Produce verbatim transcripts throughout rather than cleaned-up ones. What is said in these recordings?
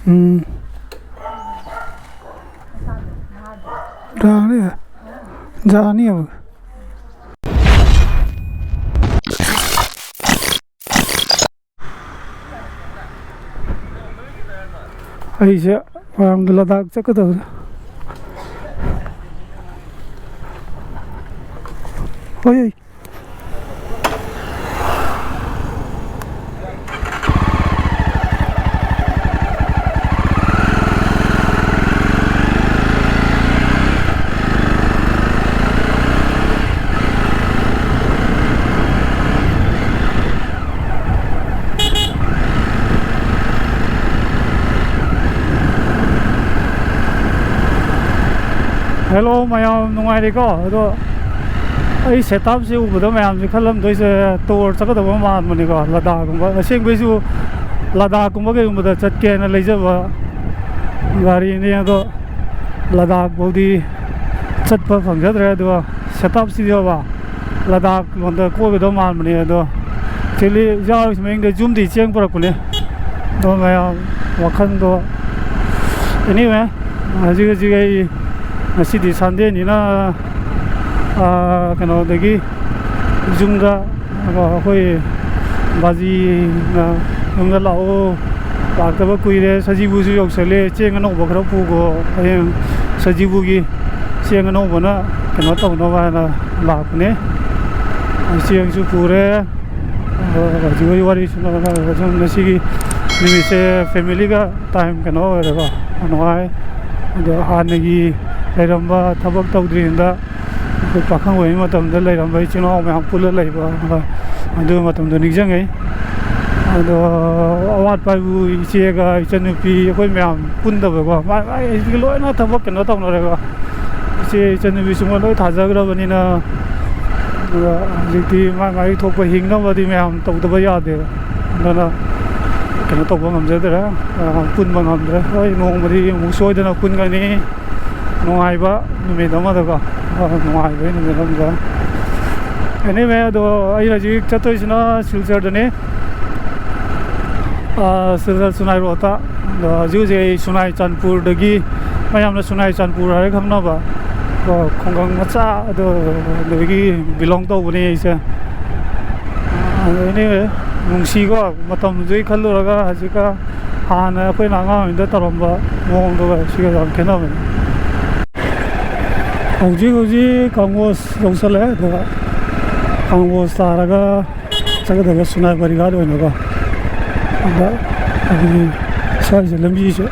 ꯎꯝ꯫ ꯌꯥꯅꯤ꯫ ꯌꯥꯅꯤ ꯑꯃꯨꯛ꯫ ꯑꯩꯁꯦ ꯃꯌꯥꯝꯒꯤ ꯂꯗꯥꯛ ꯆꯠꯀꯗꯕꯗ꯫ ꯍꯣꯏ꯫ Hello ꯃꯌꯥꯝ, ꯅꯨꯡꯉꯥꯏꯔꯤꯀꯣ? ꯑꯗꯣ ꯑꯩ setup ꯁꯦ ꯎꯕꯗ ꯃꯌꯥꯝꯁꯦ ꯈꯜꯂꯝꯗꯣꯏꯁꯦ tour ꯆꯠꯀꯗꯕ ꯃꯥꯟꯕꯅꯤꯀꯣ, ꯂꯗꯥꯛꯀꯨꯝꯕ꯫ ꯑꯁꯦꯡꯕꯩꯁꯨ ꯂꯗꯥꯛꯀꯨꯝꯕ ꯀꯩꯒꯨꯝꯕꯗ ꯆꯠꯀꯦꯅ ꯂꯩꯖꯕ ꯒꯥꯔꯤꯅꯤ, ꯑꯗꯣ ꯂꯗꯥꯛ ꯐꯥꯎꯗꯤ ꯆꯠꯄ ꯐꯪꯖꯗ꯭ꯔꯦ꯫ ꯑꯗꯨꯒ setup ꯁꯤꯗꯤꯕ ꯂꯗꯥꯛ ꯂꯣꯝꯗ ꯀꯣꯏꯒꯗꯧ ꯃꯥꯟꯕꯅꯦ꯫ ꯑꯗꯣ actually ꯏꯆꯥ ꯍꯣꯏꯁꯨ ꯃꯌꯨꯝꯗ ꯌꯨꯝꯗꯤ ꯆꯦꯡ ꯄꯨꯔꯛꯄꯅꯦ꯫ ꯑꯗꯣ ꯃꯌꯥꯝ ꯋꯥꯈꯜꯗꯣ, anyway, ꯍꯧꯖꯤꯛ ꯍꯧꯖꯤꯛ ꯑꯩ ꯉꯁꯤꯗꯤ Sunday ꯅꯤꯅ, ꯑꯥ, ꯀꯩꯅꯣꯗꯒꯤ ꯌꯨꯝꯗ ꯑꯩꯈꯣꯏ ꯕꯥꯖꯤꯅ ꯌꯨꯝꯗ ꯂꯥꯛꯑꯣ, ꯂꯥꯛꯇꯕ ꯀꯨꯏꯔꯦ, ꯁꯖꯤꯕꯨꯁꯨ ꯌꯧꯁꯜꯂꯦ, ꯆꯦꯡ ꯑꯅꯧꯕ ꯈꯔ ꯄꯨꯈꯣ, ꯍꯌꯦꯡ ꯁꯖꯤꯕꯨꯒꯤ ꯆꯦꯡ ꯑꯅꯧꯕꯅ ꯀꯩꯅꯣ ꯇꯧꯅꯕ ꯍꯥꯏꯅ ꯂꯥꯛꯄꯅꯦ꯫ ꯆꯦꯡꯁꯨ ꯄꯨꯔꯦ꯫ ꯑꯗꯣ ꯍꯧꯖꯤꯛ ꯋꯥꯔꯤ ꯁꯨꯝ ꯉꯁꯤꯒꯤ ꯅꯨꯃꯤꯠꯁꯦ family ꯒ time ꯀꯩꯅꯣ ꯑꯣꯏꯔꯦꯀꯣ, ꯅꯨꯡꯉꯥꯏ꯫ ꯑꯗꯣ ꯍꯥꯟꯅꯒꯤ ꯂꯩꯔꯝꯕ ꯊꯕꯛ ꯇꯧꯗ꯭ꯔꯤꯉꯩꯗ ꯑꯩꯈꯣꯏ ꯄꯥꯈꯪ ꯑꯣꯏꯔꯤꯉꯩ ꯃꯇꯝꯗ ꯂꯩꯔꯝꯕ ꯏꯆꯤꯜ ꯏꯅꯥꯎ ꯃꯌꯥꯝ ꯄꯨꯜꯂ ꯂꯩꯕ, ꯑꯗꯨ ꯃꯇꯝꯗꯣ ꯅꯤꯡꯁꯤꯡꯉꯤ꯫ ꯑꯗꯣ ꯑꯋꯥꯠꯄ ꯍꯥꯏꯕꯨ ꯏꯆꯦꯒ ꯏꯆꯟꯅꯨꯄꯤ ꯑꯩꯈꯣꯏ ꯃꯌꯥꯝ ꯄꯨꯟꯗꯕꯀꯣ, ꯃꯥꯏ ꯃꯥꯏ ꯍꯧꯖꯤꯛꯇꯤ ꯂꯣꯏꯅ ꯊꯕꯛ ꯀꯩꯅꯣ ꯇꯧꯅꯔꯦꯀꯣ꯫ ꯏꯆꯦ ꯏꯆꯟꯅꯨꯄꯤꯁꯨ ꯃꯣꯏ ꯂꯣꯏ ꯊꯥꯖꯈ꯭ꯔꯕꯅꯤꯅ, ꯑꯗꯣ ꯍꯧꯖꯤꯛꯇꯤ ꯃꯥꯏ ꯃꯥꯏ ꯊꯣꯛꯄ ꯍꯤꯡꯅꯕꯗꯤ ꯃꯌꯥꯝ ꯇꯧꯗꯕ ꯌꯥꯗꯦꯕ꯫ ꯑꯗꯨꯅ ꯀꯩꯅꯣ ꯇꯧꯕ ꯉꯝꯖꯗ꯭ꯔꯦ, ꯑ, ꯄꯨꯟꯕ ꯉꯝꯗ꯭ꯔꯦ꯫ ꯍꯣꯏ, ꯅꯣꯡꯃꯗꯤ ꯑꯃꯨꯛ ꯁꯣꯏꯗꯅ ꯄꯨꯟꯒꯅꯤ, ꯅꯨꯡꯉꯥꯏꯕ ꯅꯨꯃꯤꯠ ꯑꯃꯗꯀꯣ, ꯑ, ꯅꯨꯡꯉꯥꯏꯕꯒꯤ ꯅꯨꯃꯤꯠ ꯑꯃꯗ꯫ Anyway, ꯑꯗꯣ ꯑꯩ ꯍꯧꯖꯤꯛ ꯆꯠꯇꯣꯏꯁꯤꯅ ꯁꯤꯜꯆꯔꯗꯅꯤ꯫ ꯑ, ꯁꯤꯜꯆꯔ ꯁꯨꯅꯥꯏ ꯔꯣꯗꯇ꯫ ꯑꯗꯣ ꯍꯧꯖꯤꯛ ꯍꯧꯖꯤꯛ ꯑꯩ ꯁꯨꯅꯥꯏ ꯆꯥꯟꯄꯨꯔꯗꯒꯤ, ꯃꯌꯥꯝꯅ ꯁꯨꯅꯥꯏ ꯆꯥꯟꯄꯨꯔ ꯍꯥꯏꯔ ꯈꯪꯅꯕ, ꯀꯣ, ꯈꯨꯡꯒꯪ ꯃꯆꯥ ꯑꯗꯨꯗꯒꯤ ꯕꯤꯂꯣꯡ ꯇꯧꯕꯅꯦ ꯑꯩꯁꯦ꯫ ꯑꯗꯨꯅꯦ, ꯅꯨꯡꯁꯤꯀꯣ, ꯃꯇꯝꯗꯨꯒꯤ ꯈꯜꯂꯨꯔꯒ ꯍꯧꯖꯤꯛꯀ ꯍꯥꯟꯅ ꯑꯩꯈꯣꯏꯅ ꯑꯉꯥꯡ ꯑꯣꯏꯔꯤꯉꯩꯗ ꯇꯧꯔꯝꯕ ꯃꯑꯣꯡꯗꯨꯒ ꯁꯤꯒ ꯌꯥꯝ ꯈꯦꯠꯅꯕꯅꯤ꯫ ꯍꯧꯖꯤꯛ ꯍꯧꯖꯤꯛ ꯀꯥꯡꯒꯣꯁ ꯌꯧꯁꯜꯂꯛꯑꯦ, ꯑꯗꯨꯒ ꯀꯥꯡꯒꯣꯁ ꯇꯥꯔꯒ ꯆꯠꯀꯗꯕ ꯁꯨꯅꯥꯏ ꯕꯔꯤꯒꯥꯗ ꯑꯣꯏꯅꯀꯣ꯫ ꯑꯗ ꯑꯩꯈꯣꯏꯒꯤ ꯁ꯭ꯋꯥꯏꯁꯦ ꯂꯝꯕꯤꯁꯦ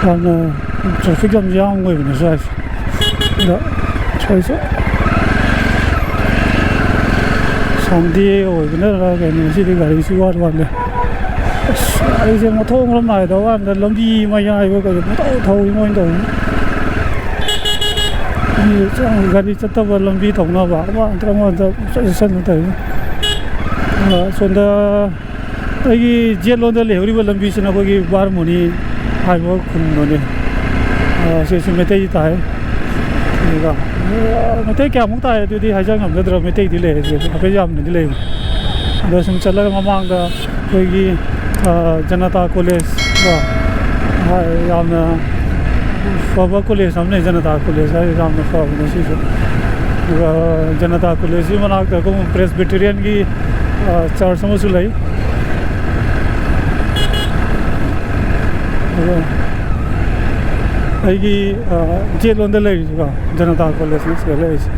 ꯌꯥꯝꯅ ꯇ꯭ꯔꯥꯐꯤꯛ ꯌꯥꯝ ꯖꯥꯝ ꯑꯣꯏꯕꯅꯦ ꯁ꯭ꯋꯥꯏꯁꯦ꯫ ꯑꯗ ꯁ꯭ꯋꯥꯏꯁꯦ ꯁꯟꯗꯦ ꯑꯣꯏꯕꯅꯔ ꯀꯩꯅꯣ, ꯉꯁꯤꯗꯤ ꯒꯥꯔꯤꯁꯤ ꯋꯥꯠ ꯋꯥꯠꯂꯦ꯫ ꯑꯁ, ꯑꯩꯁꯦ ꯃꯊꯣꯡ ꯃꯔꯝ ꯅꯥꯏꯗꯕ ꯀꯥꯟꯗ ꯂꯝꯕꯤ ꯃꯌꯥꯏꯕ ꯀꯩꯅꯣ ꯄꯨꯡꯊꯧ ꯊꯧꯔꯤ ꯃꯣꯏꯅ ꯇꯧꯔꯤ꯫ ꯃꯤ ꯒꯥꯔꯤ ꯆꯠꯇꯕ ꯂꯝꯕꯤ ꯇꯧꯅꯕ, ꯑꯃ ꯅꯠꯇ꯭ꯔ ꯑꯃ ꯅꯠꯇ꯭ꯔ ꯆꯠ-, ꯆꯠꯁꯟꯅ ꯇꯧꯔꯤ꯫ ꯑ, ꯁꯣꯝꯗ ꯑꯩꯒꯤ ꯌꯦꯠꯂꯣꯝꯗ ꯂꯩꯍꯧꯔꯤꯕ ꯂꯝꯕꯤꯁꯤꯅ ꯑꯩꯈꯣꯏꯒꯤ ꯕꯥꯔꯃꯣꯅꯤ ꯍꯥꯏꯕ ꯈꯨꯟꯗꯨꯅꯤ꯫ ꯑ, ꯁꯤꯁꯨ ꯃꯩꯇꯩ ꯇꯥꯏ꯫ ꯑꯗꯨꯒ, ꯑ, ꯃꯩꯇꯩ ꯀꯌꯥꯃꯨꯛ ꯇꯥꯏ ꯑꯗꯨꯗꯤ ꯍꯥꯏꯖ ꯉꯝꯖꯗ꯭ꯔꯕ, ꯃꯩꯇꯩꯗꯤ ꯂꯩ, ꯍꯥꯏꯐꯦꯠ ꯌꯥꯝꯅꯗꯤ ꯂꯩꯕꯅꯤ꯫ ꯑꯗꯣ ꯁꯨꯝ ꯆꯠꯂꯒ ꯃꯃꯥꯡꯗ ꯑꯩꯈꯣꯏꯒꯤ, ꯑ, ꯖꯅꯇꯥ ꯀꯣꯂꯦꯖ ꯀꯣ, ꯍꯥꯏ, ꯌꯥꯝꯅ ꯐꯕ ꯀꯣꯂꯦꯖ ꯑꯃ ꯂꯩ, ꯖꯅꯇꯥ ꯀꯣꯂꯦꯖ ꯍꯥꯏ, ꯌꯥꯝꯅ ꯐꯕꯅꯦ ꯁꯤꯁꯨ꯫ ꯑꯗꯨꯒ ꯖꯅꯇꯥ ꯀꯣꯂꯦꯖꯀꯤ ꯃꯅꯥꯛꯇ ꯑꯩꯈꯣꯏ ꯄ꯭ꯔꯦꯁꯕꯤꯇꯦꯔꯤꯌꯟꯒꯤ, ꯑ, ꯆꯔꯆ ꯑꯃꯁꯨ ꯂꯩ꯫ ꯑꯗꯨꯒ ꯑꯩꯒꯤ, ꯑ, ꯌꯦꯠꯂꯣꯝꯗ ꯂꯩꯔꯤꯁꯤꯀꯣ, ꯖꯅꯇꯥ ꯀꯣꯂꯦꯖꯅꯤ ꯁꯤꯗ ꯂꯩꯔꯤꯁꯦ꯫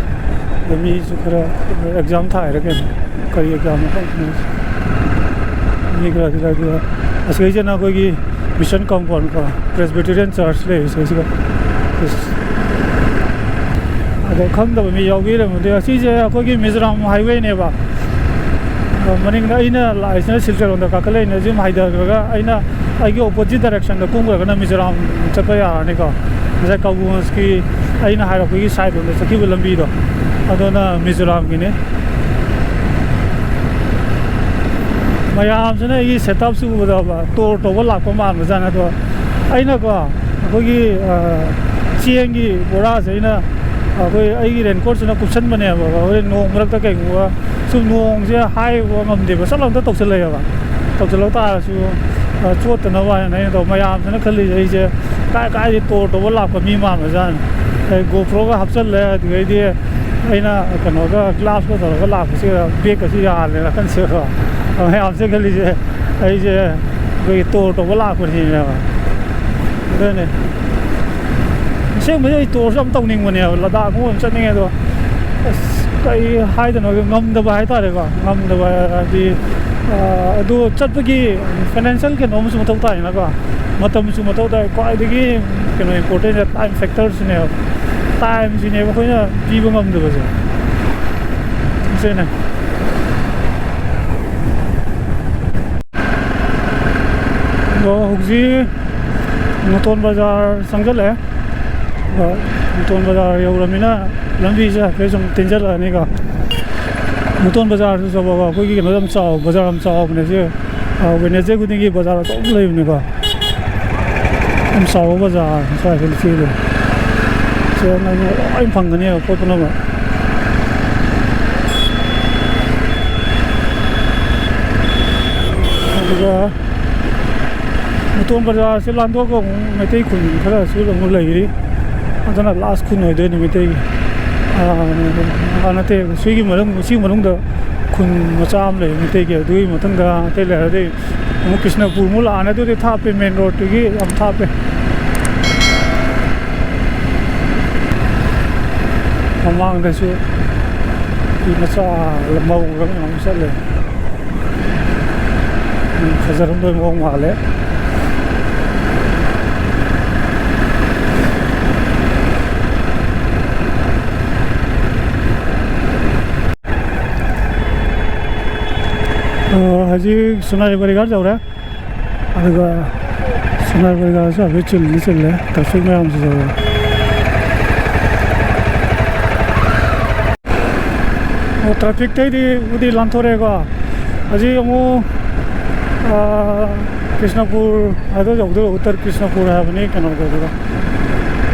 ꯑꯗ ꯃꯤꯁꯨ ꯈꯔ ꯑꯦꯛꯖꯥꯝ ꯊꯥꯏꯔ ꯀꯩꯅꯣ, ꯀꯔꯤ ꯑꯦꯛꯖꯥꯝꯅꯣ ꯈꯪꯗꯦ꯫ ꯃꯤ ꯈꯔꯗꯤ ꯂꯩ꯫ ꯑꯗꯨꯒ ꯑꯁꯤꯒꯩꯁꯤꯅ ꯑꯩꯈꯣꯏꯒꯤ ꯃꯤꯁꯟ ꯀꯝꯄꯥꯎꯟ ꯀꯣ, ꯄ꯭ꯔꯦꯁꯕꯤꯇꯦꯔꯤꯌꯟ ꯆꯔꯆ ꯂꯩꯔꯤꯁꯦ ꯁꯤꯒ꯫ ꯑꯗꯣ ꯈꯪꯗꯕ ꯃꯤ ꯌꯥꯎꯕꯤꯔꯝꯃꯗꯤ, ꯑꯁꯤꯁꯦ ꯑꯩꯈꯣꯏꯒꯤ ꯃꯤꯖꯣꯔꯥꯝ ꯍꯥꯏꯋꯦꯅꯦꯕ꯫ ꯑꯗꯣ ꯃꯅꯤꯡꯗ ꯑꯩꯅ ꯂꯥꯛꯏꯁꯤꯅ ꯁꯤꯜꯆꯔ ꯂꯣꯝꯗ ꯀꯥꯈꯠꯂꯛꯏꯅꯦ꯫ ꯁꯨꯝ ꯍꯥꯏꯊꯈ꯭ꯔꯒ ꯑꯩꯅ ꯑꯩꯒꯤ ꯑꯣꯄꯣꯖꯤꯠ ꯗꯥꯏꯔꯦꯛꯁꯟꯗ ꯀꯨꯝꯈ꯭ꯔꯒꯅ ꯃꯤꯖꯣꯔꯥꯝ ꯆꯠꯄ ꯌꯥꯔꯅꯤꯀꯣ꯫ ꯉꯁꯥꯏ ꯀꯧꯕꯨꯡꯁꯀꯤ ꯑꯩꯅ ꯍꯥꯏꯔꯛꯄꯒꯤ ꯁꯥꯏꯠ ꯂꯣꯝꯗ ꯆꯠꯈꯤꯕ ꯂꯝꯕꯤꯗꯣ, ꯑꯗꯨꯅ ꯃꯤꯖꯣꯔꯥꯝꯒꯤꯅꯤ꯫ ꯃꯌꯥꯝꯁꯤꯅ ꯑꯩꯒꯤ ꯁꯦꯠꯑꯞꯁꯤ ꯎꯕꯗ ꯇꯣꯔ ꯇꯧꯕ ꯂꯥꯛꯄ ꯃꯥꯟꯕꯖꯥꯠꯅꯤ꯫ ꯑꯗꯣ ꯑꯩꯅꯀꯣ, ꯑꯩꯈꯣꯏꯒꯤ, ꯑ, ꯆꯦꯡꯒꯤ ꯕꯣꯔꯥꯁꯦ ꯑꯩꯅ, ꯑꯩꯈꯣꯏ, ꯑꯩꯒꯤ ꯔꯦꯟꯀꯣꯠꯁꯤꯅ ꯀꯨꯞꯁꯟꯕꯅꯦꯕ꯫ ꯍꯣꯔꯦꯟ ꯅꯣꯡ ꯃꯔꯛꯇ ꯀꯩꯒꯨꯝꯕ ꯁꯨꯝ ꯅꯣꯡꯁꯦ ꯍꯥꯏꯕ ꯉꯝꯗꯦꯕ, ꯆꯠꯂ ꯑꯝꯇ ꯇꯧꯁꯜꯂꯛꯑꯦꯕ꯫ ꯇꯧꯁꯜꯂꯛ ꯇꯥꯔꯁꯨ ꯆꯣꯠꯇꯅꯕ ꯍꯥꯏꯅ ꯑꯩꯅ ꯇꯧꯕ꯫ ꯃꯌꯥꯝꯁꯤꯅ ꯈꯜꯂꯤꯁꯦ ꯑꯩꯁꯦ ꯀꯥꯏ ꯀꯥꯏꯗꯤ ꯇꯣꯔ ꯇꯧꯕ ꯂꯥꯛꯄ ꯃꯤ ꯃꯥꯟꯕꯖꯥꯠꯅꯤ꯫ ꯑꯩ GoPro-ꯒ ꯍꯥꯞꯆꯜꯂꯦ, ꯑꯗꯨꯗꯩꯗꯤ ꯑꯩꯅ ꯀꯩꯅꯣꯒ, ꯒ꯭ꯂꯥꯁꯀ ꯇꯧꯔꯒ ꯂꯥꯛꯄꯁꯤꯗ ꯕꯦꯛꯀꯁꯤ ꯌꯥꯜꯂꯦ ꯅꯥꯀꯟꯁꯤꯗꯀꯣ꯫ ꯃꯌꯥꯝꯁꯤꯅ ꯈꯜꯂꯤꯁꯦ ꯑꯩꯁꯦ ꯑꯩꯈꯣꯏꯒꯤ ꯇꯣꯔ ꯇꯧꯕ ꯂꯥꯛꯄꯅꯤꯅꯦꯕ꯫ ꯑꯗꯨꯅꯦ꯫ ꯑꯁꯦꯡꯕꯗꯤ ꯑꯩ ꯇꯣꯔꯁꯨ ꯌꯥꯝ ꯇꯧꯅꯤꯡꯕꯅꯦꯕ, ꯂꯗꯥꯛ ꯑꯃ ꯌꯥꯝ ꯆꯠꯅꯤꯡꯉꯦ꯫ ꯑꯗꯣ ꯑꯁ, ꯀꯩ ꯍꯥꯏꯗꯣꯏꯅꯣ, ꯉꯝꯗꯕ ꯍꯥꯏꯇꯥꯔꯦꯀꯣ꯫ ꯉꯝꯗꯕ ꯍꯥꯏꯗꯤ, ꯑ, ꯑꯗꯨ ꯆꯠꯄꯒꯤ ꯐꯥꯏꯅꯥꯟꯁꯤꯌꯦꯜ ꯀꯩꯅꯣ ꯑꯃꯁꯨ ꯃꯊꯧ ꯇꯥꯏꯅꯀꯣ꯫ ꯃꯇꯝꯁꯨ ꯃꯊꯧ ꯇꯥꯏ꯫ ꯈ꯭ꯋꯥꯏꯗꯒꯤ ꯀꯩꯅꯣ important time factor-ꯁꯤꯅꯦꯕ꯫ Time-ꯁꯤꯅꯦꯕ ꯑꯩꯈꯣꯏꯅ ꯄꯤꯕ ꯉꯝꯗꯕꯁꯦ꯫ ꯁꯤꯅꯦ꯫ ꯑꯗꯣ ꯍꯧꯖꯤꯛ ꯃꯨꯇꯣꯟ ꯕꯖꯥꯔ ꯆꯪꯁꯤꯜꯂꯛꯑꯦ꯫ ꯑꯗꯣ ꯃꯨꯇꯣꯟ ꯕꯖꯥꯔ ꯌꯧꯔꯃꯤꯅ ꯂꯝꯕꯤꯁꯦ ꯍꯥꯏꯐꯦꯠ ꯁꯨꯝ ꯇꯦꯟꯖꯜꯂꯛꯑꯅꯤꯀꯣ꯫ ꯃꯨꯇꯣꯟ ꯕꯖꯥꯔꯁꯨ ꯆꯥꯎꯕ, ꯑꯩꯈꯣꯏꯒꯤ ꯀꯩꯅꯣ ꯌꯥꯝ ꯆꯥꯎꯕ, ꯕꯖꯥꯔ ꯌꯥꯝ ꯆꯥꯎꯕꯅꯦ ꯁꯤ꯫ ꯑ, Wednesday ꯈꯨꯗꯤꯡꯒꯤ ꯕꯖꯥꯔ ꯑꯆꯧꯕ ꯂꯩꯕꯅꯤꯀꯣ꯫ ꯌꯥꯝ ꯆꯥꯎꯕ ꯕꯖꯥꯔ ꯁ꯭ꯋꯥꯏꯗ ꯆꯦꯜꯂꯦ꯫ ꯁꯦ ꯅꯪ ꯂꯣꯏ ꯐꯪꯒꯅꯦꯕ ꯄꯣꯠ ꯄꯨꯝꯅꯃꯛ꯫ ꯑꯗꯨꯒ ꯃꯨꯇꯣꯟ ꯕꯖꯥꯔꯁꯦ ꯂꯥꯟꯗꯣꯛꯑꯒ ꯑꯃꯨꯛ ꯃꯩꯇꯩ ꯈꯨꯟ ꯈꯔꯁꯨ ꯑꯃꯨꯛ ꯂꯩꯔꯤ꯫ ꯑꯗꯨꯅ ꯂꯥꯁ ꯈꯨꯟ ꯑꯣꯏꯗꯣꯏꯅꯤ ꯃꯩꯇꯩꯒꯤ꯫ ꯑꯥ, ꯑꯥ, ꯅꯠꯇꯦ, ꯁꯤꯒꯤ ꯃꯅꯨꯡ-, ꯁꯤꯒꯤ ꯃꯅꯨꯡꯗ ꯈꯨꯟ ꯃꯆꯥ ꯑꯃ ꯂꯩ ꯃꯩꯇꯩꯒꯤ꯫ ꯑꯗꯨꯒꯤ ꯃꯊꯪꯗ ꯑꯇꯩ ꯂꯩꯔꯗꯤ ꯑꯃꯨꯛ ꯀ꯭ꯔꯤꯁꯅꯄꯨꯔ ꯑꯃꯨꯛ ꯂꯥꯛꯑꯅꯤ꯫ ꯑꯗꯨꯗꯤ ꯊꯥꯞꯄꯦ, ꯃꯦꯟ ꯔꯣꯗꯇꯒꯤ ꯌꯥꯝ ꯊꯥꯞꯄꯦ꯫ ꯃꯃꯥꯡꯗꯁꯨ ꯐꯤ ꯃꯆꯥ ꯂꯝꯍꯧꯔꯒ ꯃꯌꯥꯝ ꯆꯠꯂꯦ꯫ ꯎꯝ, ꯐꯖꯔꯝꯗꯣꯏ ꯃꯑꯣꯡ ꯃꯥꯜꯂꯦ꯫ ꯑ, ꯍꯧꯖꯤꯛ ꯁꯣꯅꯥꯔꯤ ꯕꯣꯗꯤꯒꯥꯔꯗ ꯌꯧꯔꯦ꯫ ꯑꯗꯨꯒ ꯁꯣꯅꯥꯔꯤ ꯕꯣꯗꯤꯒꯥꯔꯗꯁꯨ ꯍꯥꯏꯐꯦꯠ ꯆꯤꯜꯗꯤ ꯆꯤꯜꯂꯦ, ꯇ꯭ꯔꯥꯐꯤꯛ ꯃꯌꯥꯝꯁꯤꯁꯨ꯫ ꯑꯣ, ꯇ꯭ꯔꯥꯐꯤꯛꯇꯩꯗꯤ ꯕꯨꯗꯤ ꯂꯥꯟꯊꯣꯔꯛꯑꯦꯀꯣ꯫ ꯍꯧꯖꯤꯛ ꯑꯃꯨꯛ, ꯑꯥ, ꯀ꯭ꯔꯤꯁꯅꯄꯨꯔ ꯍꯥꯏꯗꯣ ꯌꯧꯗꯣꯏꯕ, ꯎꯠꯇꯔ ꯀ꯭ꯔꯤꯁꯅꯄꯨꯔ ꯍꯥꯏꯕꯅꯤ ꯀꯩꯅꯣꯗꯣ, ꯑꯗꯨꯒ꯫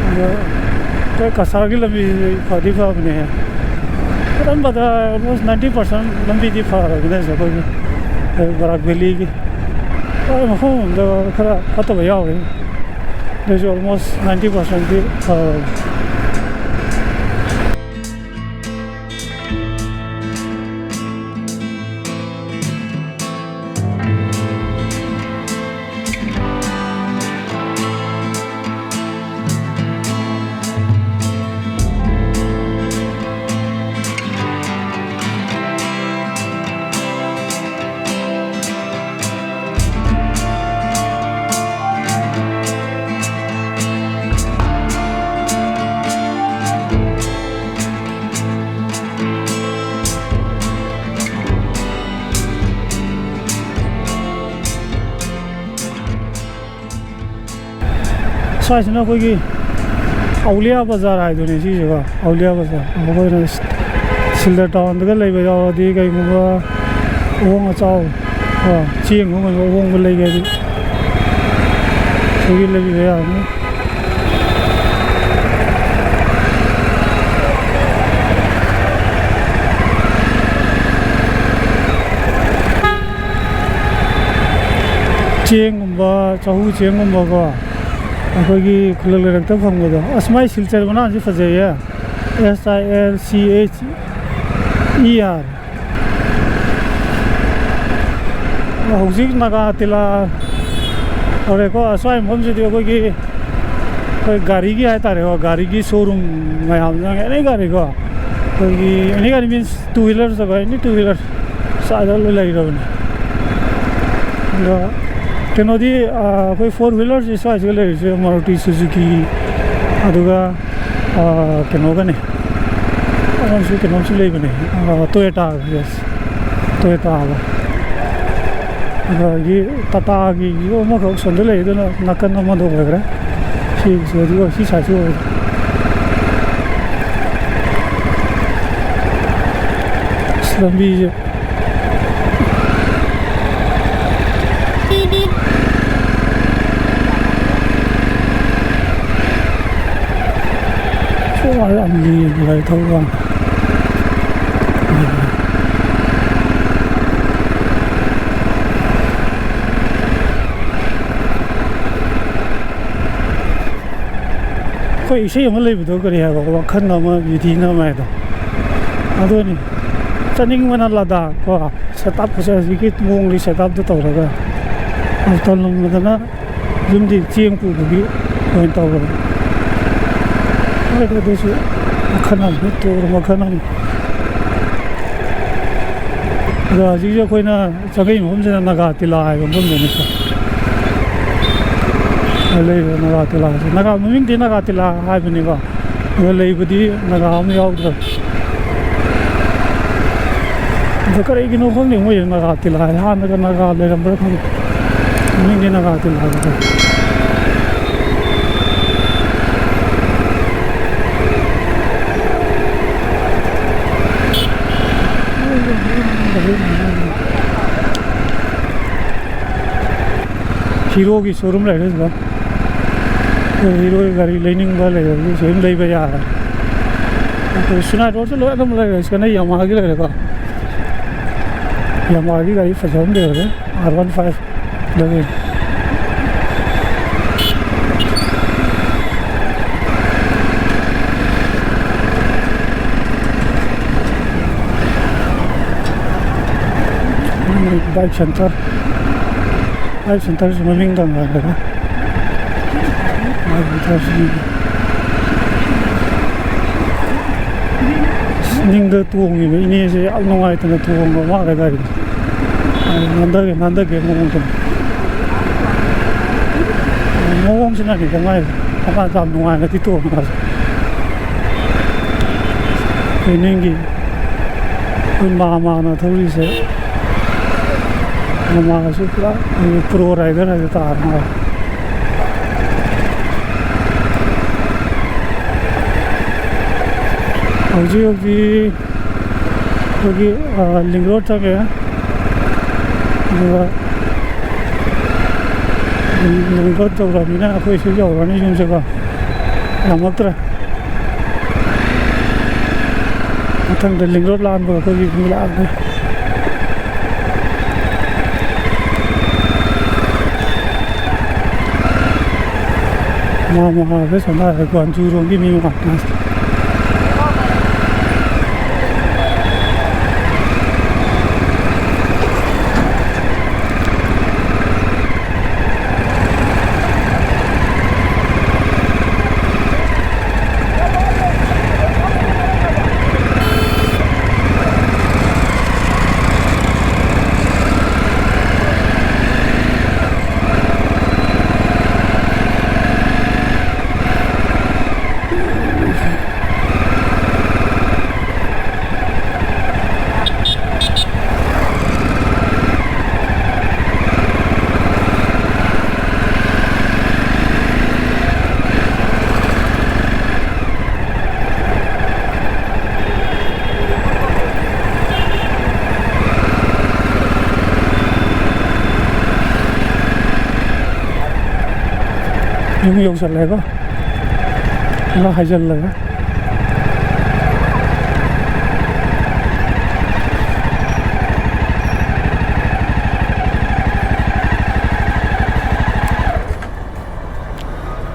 ꯑꯗꯣ ꯑꯩꯈꯣꯏ ꯀꯁꯥꯔꯒꯤ ꯂꯝꯕꯤꯁꯤꯗꯤ ꯐꯗꯤ ꯐꯕꯅꯦ꯫ ꯑꯅꯝꯕꯗ almost ninety percent ꯂꯝꯕꯤꯗꯤ ꯐꯔꯕꯅꯦ ꯍꯧꯖꯤꯛ ꯑꯩꯈꯣꯏꯒꯤ, ꯑꯩꯈꯣꯏ ꯕꯔꯥꯛ ꯚꯦꯂꯤꯒꯤ꯫ ꯍꯣꯏ, ꯃꯐꯝ ꯑꯃꯗ ꯈꯔ ꯐꯠꯇꯕ ꯌꯥꯎꯔꯤ꯫ ꯑꯗꯨꯁꯨ almost ninety percent ꯐꯔꯦ꯫ ꯁ꯭ꯋꯥꯏꯁꯤꯅ ꯑꯩꯈꯣꯏꯒꯤ ꯑꯧꯂꯤꯌꯥ ꯕꯖꯥꯔ ꯍꯥꯏꯗꯨꯅꯦ ꯁꯤꯁꯦꯀꯣ, ꯑꯧꯂꯤꯌꯥ ꯕꯖꯥꯔ꯫ ꯑꯩꯈꯣꯏꯅ ꯁꯤꯜꯗꯔ ꯇꯥꯎꯟꯗꯒ ꯂꯩꯕ ꯌꯥꯎꯔꯗꯤ, ꯀꯩꯒꯨꯝꯕ ꯑꯍꯣꯡ ꯑꯆꯥꯎ ꯀꯣ, ꯆꯦꯡ ꯅꯨꯡ ꯑꯍꯣꯡꯕ ꯂꯩꯒꯦ ꯍꯥꯏꯗꯤ ꯁꯤꯒꯤ ꯂꯩꯕꯤꯕ ꯌꯥꯔꯅꯤ꯫ ꯆꯦꯡꯒꯨꯝꯕ, ꯆꯍꯨ ꯆꯦꯡꯒꯨꯝꯕꯀꯣ, ꯑꯩꯈꯣꯏꯒꯤ ꯈꯨꯜꯂꯛ ꯂꯩꯔꯛꯇ ꯐꯪꯕꯗꯣ꯫ ꯑꯁ, ꯃꯥꯏ ꯁꯤꯜꯆꯔ ꯃꯅꯥꯁꯤ ꯐꯖꯩꯌꯦ꯫ S I L C H E R꯫ ꯍꯧꯖꯤꯛ ꯅꯥꯒꯥ ꯇꯤꯂꯥ ꯑꯣꯏꯔꯦꯀꯣ꯫ ꯑꯁ꯭ꯋꯥꯏ ꯃꯐꯝꯁꯤꯗꯤ ꯑꯩꯈꯣꯏꯒꯤ, ꯑꯩꯈꯣꯏ ꯒꯥꯔꯤꯒꯤ ꯍꯥꯏꯇꯥꯔꯦꯀꯣ, ꯒꯥꯔꯤꯒꯤ showroom ꯃꯌꯥꯝꯁꯤꯅ, any ꯒꯥꯔꯤꯀꯣ, ꯑꯩꯈꯣꯏꯒꯤ any ꯒꯥꯔꯤ means two wheeler ꯗꯀꯣ, any two wheeler ꯁ꯭ꯋꯥꯏꯗ ꯂꯣꯏ ꯂꯩꯔꯕꯅꯤ꯫ ꯑꯗꯣ ꯀꯩꯅꯣꯗꯤ, ꯑ, ꯑꯩꯈꯣꯏ four wheeler ꯁꯤ ꯁ꯭ꯋꯥꯏꯁꯤꯒ ꯂꯩꯔꯤꯁꯦ Maruti Suzuki, ꯑꯗꯨꯒ, ꯑ, ꯀꯩꯅꯣꯒꯅꯦ, ꯑꯃꯁꯨ ꯀꯩꯅꯣꯝꯁꯨ ꯂꯩꯕꯅꯦ, ꯑ, Toyota, yes, Toyota ꯍꯥꯏꯕ꯫ ꯑꯗꯒꯤ Tata ꯒꯤꯁꯨ ꯑꯃꯈꯛ ꯁꯣꯝꯗ ꯂꯩ, ꯑꯗꯨꯅ ꯅꯥꯀꯟ ꯑꯃꯗ ꯑꯣꯏꯈ꯭ꯔꯦ꯫ ꯁꯤ, ꯁꯤ, ꯑꯗꯨꯒ ꯁꯤ side ꯁꯤ ꯑꯣꯏꯈ꯭ꯔꯦ꯫ ꯑꯁ, ꯂꯝꯕꯤꯁꯦ꯫ ꯁꯣꯝ ꯌꯥꯝ ꯂꯦꯝꯃꯤ ꯒꯥꯔꯤ ꯊꯧꯕ ꯀꯥꯟꯗ꯫ ꯑꯩꯈꯣꯏ ꯏꯁꯩ ꯑꯃ ꯂꯩꯕꯗꯣ, ꯀꯔꯤ ꯍꯥꯏꯕ, ꯋꯥꯈꯜ ꯑꯃ, ꯕꯤꯙꯤꯅ ꯑꯃ ꯍꯥꯏꯗꯣ, ꯑꯗꯨꯅꯤ꯫ ꯆꯠꯅꯤꯡꯕꯅ ꯂꯗꯥꯛ ꯀꯣ, ꯁꯦꯠ ꯑꯞ, ꯍꯧꯖꯤꯛꯀꯤ ꯃꯑꯣꯡꯒꯤ ꯁꯦꯠ ꯑꯞꯇꯣ ꯇꯧꯔꯒ ꯇꯜꯂꯝꯕꯗꯅ ꯌꯨꯝꯗꯤ ꯆꯦꯡ ꯄꯨꯕꯒꯤ ꯑꯣꯏꯅ ꯇꯧꯔꯕ꯫ ꯍꯣꯏ, ꯑꯗꯨꯁꯨ ꯃꯈꯜ ꯑꯃꯅꯤ, ꯇꯨꯔ ꯃꯈꯜ ꯑꯃꯅꯤ꯫ ꯑꯗꯣ ꯍꯧꯖꯤꯛꯁꯦ ꯑꯩꯈꯣꯏꯅ ꯆꯪꯉꯛꯏ ꯃꯐꯝꯁꯤꯅ ꯅꯥꯒꯥ ꯇꯤꯂꯥ ꯍꯥꯏꯕ ꯃꯐꯝꯗꯨꯅꯤꯀꯣ꯫ ꯑ, ꯂꯩꯔꯤꯕ ꯅꯥꯒꯥ ꯇꯤꯂꯥꯁꯦ, ꯅꯥꯒꯥ ꯃꯃꯤꯡꯗꯤ ꯅꯥꯒꯥ ꯇꯤꯂꯥ ꯍꯥꯏꯕꯅꯦꯕ, ꯑꯗꯣ ꯂꯩꯕꯗꯤ ꯅꯥꯒꯥ ꯑꯃ ꯌꯥꯎꯗ꯭ꯔꯕ꯫ ꯑꯗꯣ ꯀꯔꯤꯒꯤꯅꯣ ꯈꯪꯗꯦ, ꯃꯣꯏ ꯅꯥꯒꯥ ꯇꯤꯂꯥ ꯍꯥꯏ, ꯍꯥꯟꯅꯒ ꯅꯥꯒꯥ ꯂꯩꯔꯝꯕ꯭ꯔꯥ ꯈꯪꯗꯦ, ꯃꯃꯤꯡꯗꯤ ꯅꯥꯒꯥ ꯇꯤꯂꯥ ꯍꯥꯏꯕ꯫ ꯍꯤꯔꯣꯒꯤ ꯁꯣꯔꯨꯝ ꯂꯩꯔꯦ ꯁꯤꯗ꯫ ꯑꯩꯈꯣꯏ ꯍꯤꯔꯣꯒꯤ ꯒꯥꯔꯤ ꯂꯩꯅꯤꯡꯕ ꯂꯩꯔꯗꯤ ꯁꯤ ꯑꯗꯨꯝ ꯂꯩꯕ ꯌꯥꯔꯦ꯫ ꯑꯩꯈꯣꯏ ꯁꯤꯅꯥꯏ ꯔꯣꯗꯁꯨ ꯂꯣꯏ ꯑꯗꯨꯝ ꯂꯩꯔꯦ꯫ ꯁꯤꯗꯅ ꯌꯥꯃꯥꯍꯥꯒꯤ ꯂꯩꯔꯦꯀꯣ꯫ ꯌꯥꯃꯥꯍꯥꯒꯤ ꯒꯥꯔꯤ ꯐꯖꯕ ꯑꯃ ꯂꯩꯔꯦ, ꯑꯥꯔ ꯋꯥꯟ ꯐꯥꯏꯚ꯫ ꯑꯗꯒꯤ ꯕꯥꯏꯛ ꯁꯦꯟꯇꯔ, ꯕꯥꯏꯛ ꯁꯦꯟꯇꯔꯁꯨ ꯃꯃꯤꯡ ꯇꯣꯉꯥꯟꯈ꯭ꯔꯦ꯫ ꯕꯥꯏꯛ ꯁꯦꯟꯇꯔꯁꯤ ꯅꯤꯡꯗ ꯇꯣꯡꯉꯤꯕ ꯏꯅꯦꯁꯦ ꯌꯥꯝ ꯅꯨꯡꯉꯥꯏꯇꯅ ꯇꯣꯡꯕ ꯃꯥꯜꯂꯦ ꯒꯥꯔꯤꯗꯣ꯫ ꯑꯩ ꯅꯥꯟꯊꯒꯦ, ꯅꯥꯟꯊꯒꯦ ꯃꯑꯣꯡꯗ꯫ ꯃꯑꯣꯡꯁꯤꯅꯅꯤ ꯀꯃꯥꯏꯅ ꯃꯈꯥ ꯌꯥꯝ ꯅꯨꯡꯉꯥꯏꯅꯗꯤ ꯇꯣꯡꯉꯦ꯫ ꯏꯅꯤꯡꯒꯤ ꯑꯩꯈꯣꯏ ꯃꯥ ꯃꯥꯅ ꯊꯧꯔꯤꯁꯦ, ꯃꯃꯥꯁꯨ ꯄꯨꯔꯥ ꯄ꯭ꯔꯣ ꯔꯥꯏꯗꯔ ꯍꯥꯏꯗꯣ ꯇꯥꯔꯦ ꯃꯥ꯫ ꯍꯧꯖꯤꯛ ꯍꯧꯖꯤꯛ ꯑꯩꯈꯣꯏꯒꯤ, ꯑ, ꯂꯤꯡ ꯔꯣꯗ ꯆꯪꯉꯦ꯫ ꯑꯗꯨꯒ ꯂꯤꯡ ꯔꯣꯗ ꯌꯧꯔꯕꯅꯤꯅ ꯑꯩꯈꯣꯏ ꯁꯤ ꯌꯧꯔꯅꯤ ꯌꯨꯝꯁꯦꯀꯣ꯫ ꯌꯥꯝꯃꯛꯇ꯭ꯔꯦ꯫ ꯃꯊꯪꯗ ꯂꯤꯡ ꯔꯣꯗ ꯂꯥꯟꯕ ꯑꯩꯈꯣꯏꯒꯤ ꯃꯤ ꯂꯥꯛꯑꯒꯦ꯫ ꯃꯥ ꯃꯥ ꯑꯥꯗ ꯁꯣꯝꯗ ꯒ꯭ꯋꯥꯟꯖꯨꯔꯣꯝꯒꯤ ꯃꯤ ꯉꯥꯛꯇ꯫ ꯌꯨꯝ ꯌꯧꯁꯜꯂꯦꯀꯣ꯫ ꯈꯔ ꯍꯥꯏꯖꯜꯂꯒ꯫